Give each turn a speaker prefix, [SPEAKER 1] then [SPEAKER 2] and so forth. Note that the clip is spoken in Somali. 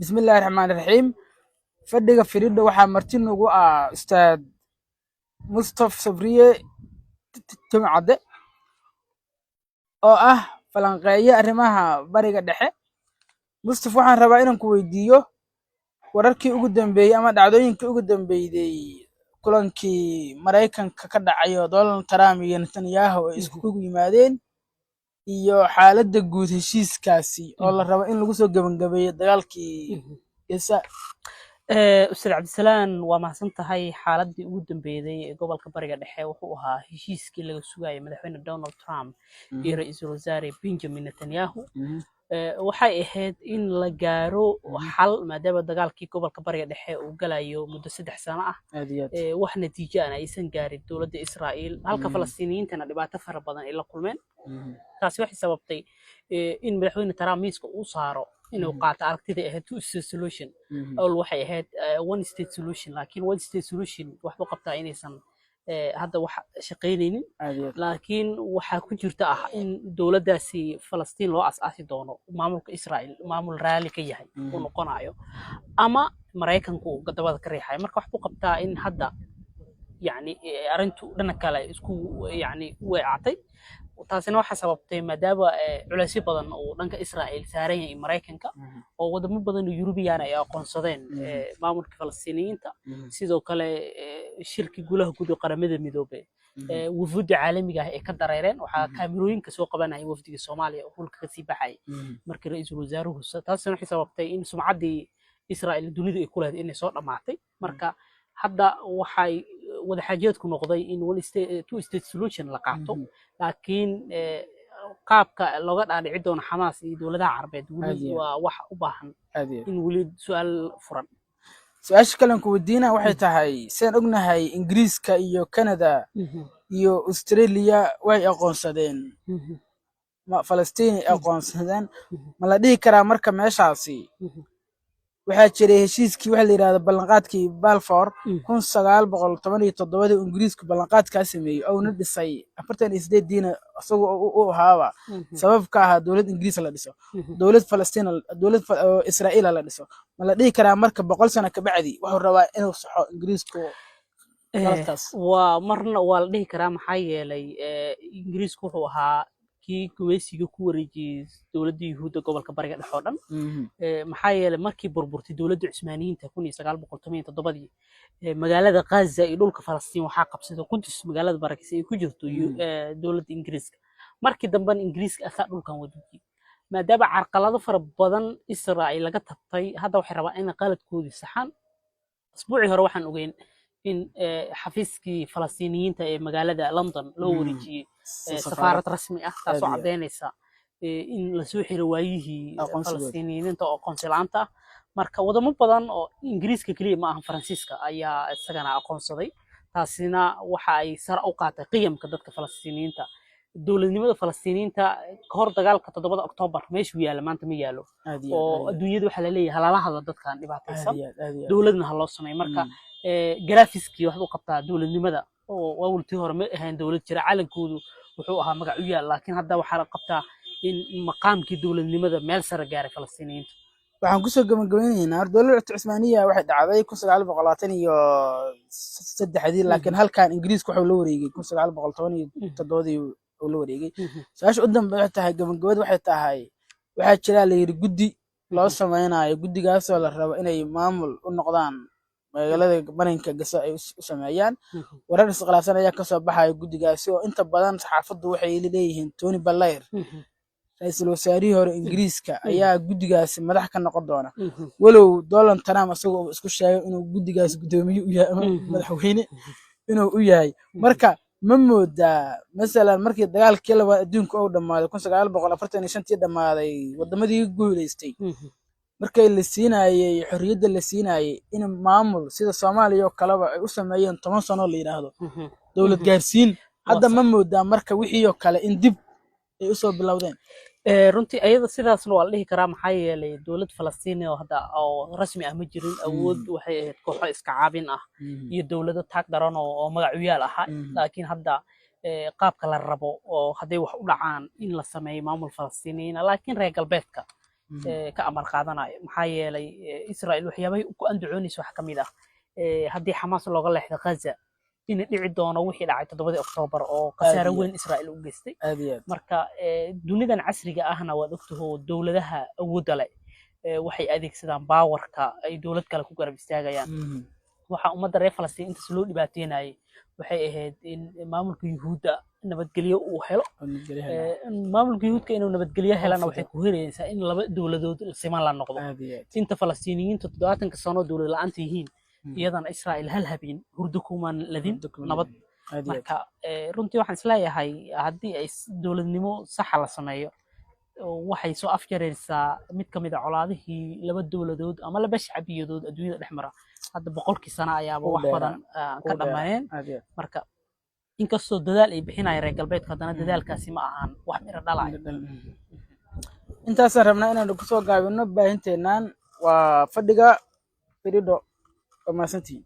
[SPEAKER 1] Bismillahi raxmaani raxiim. Fadhiga Firidho waxaa marti nagu ah Ustaad Mustaf Sabriye Timcadde oo ah falanqeeye arrimaha Bariga Dhexe. Mustaf, waxaan rabaa inaan ku weydiiyo wararkii ugu dambeeyey ama dhacdooyinkii ugu dambeeyey kulankii Maraykanka ka dhacay oo Donald Trump iyo Netanyahu ay iskugu yimaadeen, iyo xaaladda guud heshiiskaasi oo la rabo in lagu soo gebangabeeyo dagaalkii Gaza.
[SPEAKER 2] Ustaad Cabdisalaan, waa mahadsan tahay. Xaaladii ugu dambeeyay ee gobolka Bariga Dhexe wuxuu ahaa heshiiskii laga sugayay madaxweyne Donald Trump iyo ra-iisul wasaare Benjamin Netanyahu. Waxay ahayd in la gaaro xal, maadaama dagaalkii gobolka Bariga Dhexe uu galayo muddo 3 sano ah,
[SPEAKER 1] Aad iyo aad.
[SPEAKER 2] Wax natiijo aan aysan gaarin dowladda Israa'iil, halka Falastiiniyiintana dhibaato fara badan ay la kulmeen. Taasi waxay sababtay in madaxweyne Trump miiska uu saaro inuu qaato aragtida ahayd two state solution. Awal waxay ahayd one state solution, laakiin one state solution waxba qabtaa inaysan hadda wax shaqaynaynin.
[SPEAKER 1] Aad iyo aad.
[SPEAKER 2] Laakiin waxaa ku jirta ah in dowladdaasi Falastiin loo asaasi doono maamulka Israel, maamul raali ka yahay uu noqonayo ama Maraykanku uu dabada ka riixayo. Marka wax buu qabtaa in hadda yacni arrintu dhinac kale isku yacni weecatay. Taasina waxaa sababtay maadaama culeysyo badan uu dhanka Israel saaran yahay Maraykanka, oo wadamo badan oo Yurubiyan ay aqoonsadeen maamulka Falastiiniyiinta. Sidoo kale shirki golaha guud ee Qaramada Midoobay wufuudda caalamiga ah ay ka dareereen. Waxaa kaamirooyinka soo qabanaya wafdiga Soomaaliya oo hulka kasii baxay markii ra-iisul wasaaruhu. Taasina waxay sababtay in sumcaddii Israel dunida ay ku lahayd inay soo dhammaatay. Marka hadda waxay wadaxaajoodku noqday in one state, two state solution la qaato, laakiin qaabka looga dhaadhici doono Xamaas iyo dowladaha Carbeed
[SPEAKER 1] Aad
[SPEAKER 2] weli
[SPEAKER 1] iyo aad.
[SPEAKER 2] waa wax u baahan
[SPEAKER 1] Aad iyo aad.
[SPEAKER 2] in weli su-aal furan.
[SPEAKER 1] Su-aasha kalen ku weydiina waxay tahay, sidaan ognahay, Ingiriiska iyo Canada iyo Australia way aqoonsadeen ma Falastiin ay aqoonsadeen. Ma la dhihi karaa marka meeshaasi waxaa jiray heshiiskii waxa la yidhahdo ballanqaadkii Balfour 1917-dii Ingiriisku ballanqaadkaa sameeyey, ouna dhisay 48-diina, isagoo u ahaaba sabab ka ahaa dowlad Ingiriis la dhiso, dowlad Falastiin, dowlad oo Israa'iila la dhiso? Ma la dhihi karaa marka 100 sano kabacdi wuxuu rabaa inuu saxo Ingiriisku qaladkaas?
[SPEAKER 2] Waa marna waa la dhihi karaa, maxaa yeelay Ingiriisku wuxuu ahaa kii gumaysiga ku wareejiyey dowladda Yuhuudda gobolka Bariga Dhexe oo dhan. Maxaa yeelay markii burburtay dowladda Cusmaaniyiinta 1917-dii, magaalada Ghaza iyo dhulka Falastiin waxaa qabsaday, Qudus magaalada barakeysan ay ku jirto, dowladda Ingiriiska. Markii dambena Ingiriiska asaa dhulkan wareejiyey. Maadaama carqalado fara badan Israa'iil laga tabtay, hadda waxay rabaan inay qaladkoodii saxaan. Asbuucii hore waxaan ogeyn in xafiiskii Falastiiniyiinta ee magaalada London loo wareejiyey safaarad rasmi ah, taasoo
[SPEAKER 1] Aad iyo aad.
[SPEAKER 2] caddeynaysa in lasoo xiro waayihii
[SPEAKER 1] Aqoonsigooda.
[SPEAKER 2] Falastiiniyiinta oo aqoonsi la'aanta ah. Marka wadamo badan oo Ingiriiska keliya ma ahan, Faransiiska ayaa isagana aqoonsaday. Taasina waxa ay sare u qaatay qiyamka dadka Falastiiniyiinta, dowladnimada Falastiiniyiinta. Kahor dagaalka 7-da Oktoobar meeshuu yaalla maanta ma yaalo,
[SPEAKER 1] Aad iyo aad,
[SPEAKER 2] oo
[SPEAKER 1] aad iyo aad.
[SPEAKER 2] adduunyada waxaa laleeyahay halala hadla dadkan dhibaataysan,
[SPEAKER 1] Aad iyo aad, aad iyo aad.
[SPEAKER 2] dowladna ha loo sameeyo. Marka garaafiskii waxaad u qabtaa dowladnimada oo awaltii hore ma ahayn dowlad jira, calankoodu wuxuu ahaa magac u yaal, laakiin hadda waxaa la qabtaa in maqaamkii dowladnimada meel sare gaaray Falastiiniyiinta.
[SPEAKER 1] Waxaan kusoo gabagabeynaynaa hor dowladda Cusmaaniya waxay dhacday 1923-dii, laakiin halkan Ingiriiska wuxuu la wareegay 1917-dii uu la wareegay. Su-aasha u dambe waxay tahay, gabagabada waxay tahay, waxaa jira la yidhi guddi loo sameynayo, guddigaasoo la rabo inay maamul u noqdaan magaalada marinka Gasa ay u sameeyaan. Warar iskhilaafsan ayaa kasoo baxaya guddigaasi, oo inta badan saxaafaddu waxay leeyihiin Tony Blair, ra-iisul wasaarihii hore Ingiriiska, ayaa guddigaasi madax ka noqon doona, walow Donald Trump isagoo uu isku sheegay inuu guddigaas guddoomiye u yahay ama madaxweyne inuu u yahay. Marka ma moodaa, masalan, markii dagaalkii labaad adduunka uu dhammaaday 1945-tii dhammaaday, wadamadii guuleystay markay la siinayey xorriyadda la siinayey in maamul sida Soomaaliya oo kaleba ay u sameeyeen 10 sano la yidhaahdo dowlad gaarsiin, hadda ma moodaa marka wixii oo kale in dib ay usoo bilowdeen?
[SPEAKER 2] Runtii ayada sidaasna waa la dhihi karaa, maxaa yeelay dowlad Falastiini oo hadda oo rasmi ah ma jirin. Awood waxay ahayd kooxo iska caabin ah iyo dowlado taag daran oo magac u yaal ahaa. Laakiin hadda qaabka la rabo oo hadday wax u dhacaan in la sameeyo maamul Falastiiniyiina, laakiin reer galbeedka Ka amar qaadanayo, maxaa yeelay Israel waxyaabahay ku andacoonaysa wax ka mid ah haddii Xamaas looga leexdo Gaza inay dhici doono wixii dhacay 7-dii Oktoobar oo khasaare
[SPEAKER 1] Aad iyo
[SPEAKER 2] weyn Israel u geystay.
[SPEAKER 1] Aad iyo aad.
[SPEAKER 2] Marka dunidan casriga ahna waad ogtaho, dowladaha awoodda leh waxay adeegsadaan powerka ay dowlad kale ku garab istaagayaan. Waxaa ummadda reer Falastiin intaas loo dhibaateynayay waxay ahayd in maamulka Yuhuudda nabadgelyo uu helo.
[SPEAKER 1] Nabadgelyo helaa.
[SPEAKER 2] Maamulka Yuhuudka inuu nabadgelyo helana
[SPEAKER 1] fido.
[SPEAKER 2] Waxay ku helaysaa in laba dowladood siman la noqdo.
[SPEAKER 1] Aad iyo aad.
[SPEAKER 2] Inta Falastiiniyiinta 70-ka sano dowlad la'aanta yihiin, iyadana Israel hal habeen hurdo kumaan ladin
[SPEAKER 1] Hurdo kuma
[SPEAKER 2] nabad.
[SPEAKER 1] ladin. Aad iyo aad.
[SPEAKER 2] Marka runtii waxaan isleeyahay haddii ay dowladnimo saxa la sameeyo oo waxay soo afjaraysaa mid ka mid a colaadihii laba dowladood ama laba shacbiyadood adduunyada dhex mara hadda 100-kii sano ayaaba
[SPEAKER 1] Ugu
[SPEAKER 2] wax
[SPEAKER 1] dheeraa.
[SPEAKER 2] badan ka
[SPEAKER 1] Ugu dheeraa.
[SPEAKER 2] dhammaaneen.
[SPEAKER 1] Aad iyo aad.
[SPEAKER 2] Marka inkastoo dadaal ay bixinayaan reer galbeedku, haddana dadaalkaasi ma ahan wax miro dhalayo.
[SPEAKER 1] Intaasaan rabnaa inaanu kusoo gaabino baahinteennan. Waa fadhiga Firido, waa mahadsantihiin.